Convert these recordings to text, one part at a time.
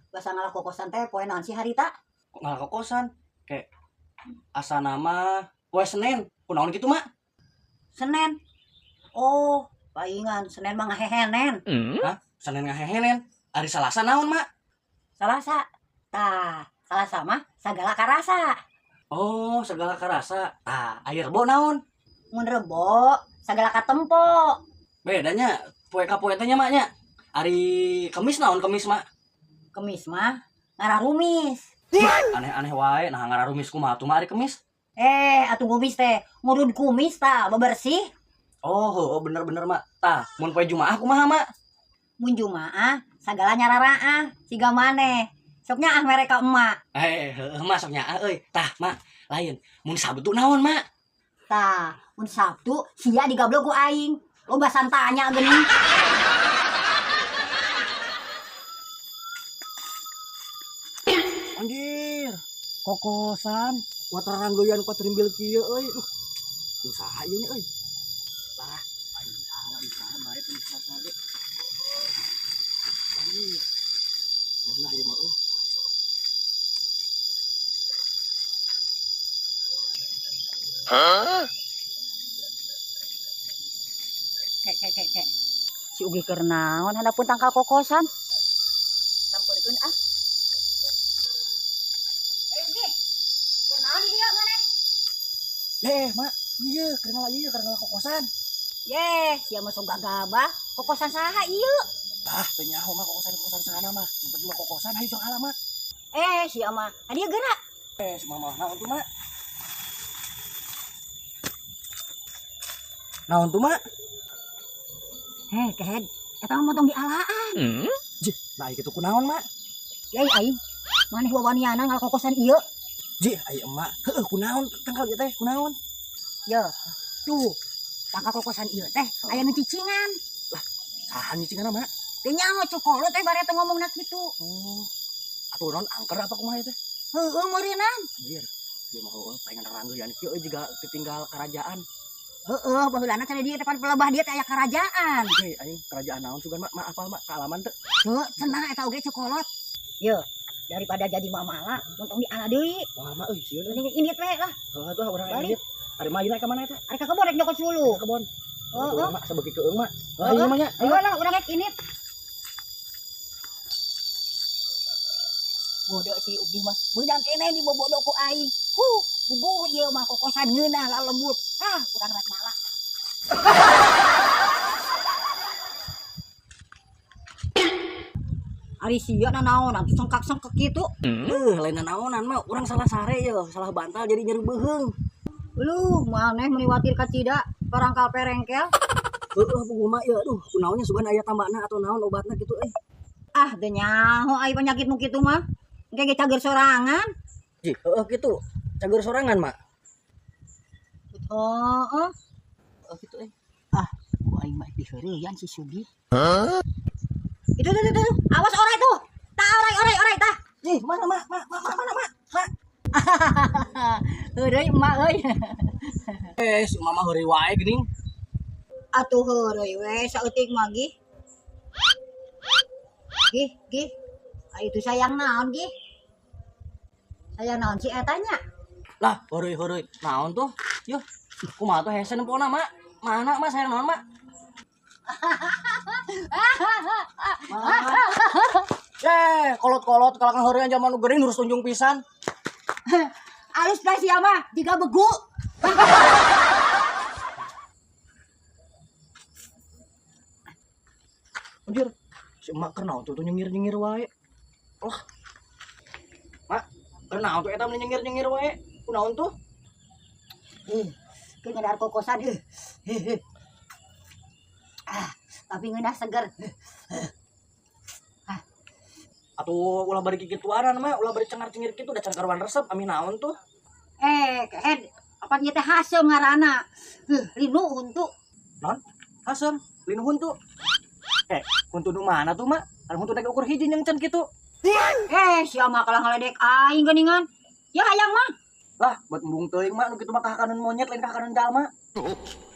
Basa ngalah kokosan teh poe naon sih harita? Kok ngalah kokosan? Kayak asa nama poe Senin. Kunaon kitu, Mak? Senin. Oh, paingan Senin mah ngahehenen. Hah? Senin ngahehenen. Ari Salasa naon, Mak? Salasa. Tah, Salasa mah sagala karasa. Oh, segala karasa. Tah, aya Rebo naon? Mun Rebo sagala katempo. Bedanya poe ka poe teh nya, Mak nya. Ari Kemis naon Kemis, Mak? Kemis mah ngararumis. Aneh-aneh wae, nah ngararumis kumaha tuh, Mak, ari Kemis? Atuh kumis teh ngurud kumis tah bebersih. Oh, heueuh bener-bener, Mak. Tah, mun poe Jumaah kumaha, Mak? Mun Jumaah sagala nyararaah siga maneh. Sok nyaah mere ka emak. Heueuh Mak, sok nyaah euy. Tah, Mak, lain. Mun Sabtu naon, Mak? Tah, mun Sabtu sia digablok ku aing. Loba santanya geuning. Anjir, kokosan, kuat ranggoyan kuat rimbil kieu euy. Duh, usaha ieu nya euy. Lah, aing ala usaha bae teh usaha ge. Anjir. Nah, ieu mah euy. Hah? Kek. Si Ugi keur naon handapun tangkal kokosan? Sampeurkeun ah. Ugi. Keur naon di dieu maneh? Mak, ieu keur ngala ieu keur ngala kokosan. Yeh, sia mah sok gagabah. Kokosan saha ieu? Tah, teu nyaho mah kokosan-kokosan sana mah. Nu penting mah kokosan hayu sok ala, Mak. Sia mah. Hadieu geura. Si mama naon tuh, Mak? Naon tuh, Mak? Heh, kehed. Eta mah motong di alaan. Jih, nah ieu kitu kunaon, Mak? Yai aing, maneh wawaniana ngala kokosan ieu. Jih, ai emak. Heueuh, kunaon tangkal ieu teh? Kunaon? Ye, tuh. Tangkal kokosan ieu teh aya nu cicingan. Lah, saha nyicinganna, Mak? Teu nyaho cukolot teh bare teh ngomongna kitu. Oh. Atuh naon angker apa kumaha ieu teh? Heueuh meureunan. Anjir. Ieu mah heueuh palingan ranggeyan kieu euy jiga ditinggal kerajaan. Heueuh, baheulana cenah dieu teh pan pelebah dieu teh aya kerajaan. Hei, aing kerajaan naon sugan, Mak? Mak apal, Mak? Kaalaman teu? Teu, cenah eta oge cukolot. Ye, daripada jadi mamala, montong diala deui. Wah, Mak euy, sieun euy. Mending indit we lah. Heueuh tuh urang Balik. indit. Ari mah ayeuna ka mana eta? Ari ka kebon rek nyokot suluh. Ka kebon. Heeh. Urang mah sabeuki keung, Mak. Heeh. Ayo mah nya. Ayo lah urang rek indit. Bodoh si Ugi mah. Meunang keneh dibobodo ku aing. Huh, buguh ieu mah kokosan ngeunah lalembut. Ah, kurang rek malah. Ari sia nanaon atuh sengkak-sengkek kitu. Lain nanaonan mah urang salah sare ye, salah bantal jadi nyeri beuheung. Uluh, maneh meuni watir ka cida, parangkal perengkel. Heueuh buguh mah ieu aduh, kunaonnya sugan aya tambana atau naon obatna kitu euy. Ah, teu nyaho ai penyakit nu kitu mah. Engke ge cager sorangan. Jih, heueuh kitu. Cager sorangan, Mak. Heeh. Heueuh kitu euy. Ah, ku aing mah diheureyan si Sugi. Hah? Itu tuh, tuh. Awas orai tuh. Tah orai orai tah. Ih, mana, Mak? Mak, mak, mak, mana, Mak? Mak. Heureuy emak euy. Si mama heureuy wae geuning. Atuh heureuy we saeutik mah gih. Gih, gih. Ah, itu sayang naon gih? Sayang naon si eta nya? Lah, heureuy-heureuy. Naon tuh? Yuh, kumaha tuh hese nempona, Mak? Mana, Mak, sayang naon, Mak? Kolot-kolot kalahkan heureun zaman nu geuring nurus tunjung pisan. Alus teh sia mah jiga begu. Anjir, si emak keur naon tuh nyengir-nyengir wae. Wah. Mak, keur naon tuh eta meni nyengir-nyengir wae? Kunaon tuh? Keur ngadar kokosan. Ah, tapi ngeunah seger. Ah. Atuh ulah bari kikituaran mah, ulah bari cengar-cengir kitu da can karuan resep ami naon tuh? Kehed, apa ieu teh haseum ngaranna? Linu huntu. Naon? Haseum, linu huntu. Huntu nu mana tuh, Mak? Kan huntu teh ukur hiji jeung can kitu. Sia mah kalah ngaledek aing geuningan. Ya hayang mah. Lah, buat embung teuing, Mak, nu kitu mah kahakaneun monyet lain kahakaneun jalma.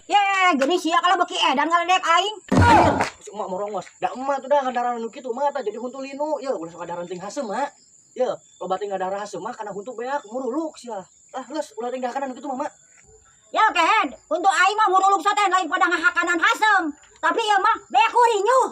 Ye, geuning sia kalau beuki edan ngaledek aing. Anjir, si emak morongos. Da emak tuh dah ngadaran nu kitu mah tah jadi huntu linu. Ya, ulah sok ngadaran ting haseum mah. Ya, loba ting ngadara haseum mah kana huntu beak muruluk sia. Lah, geus ulah ting dahakanan nu kitu mah, Mak. Ya kehed, untuk aing mah muruluk teh lain pada ngahakanan haseum. Tapi ieu mah beak rinyuh.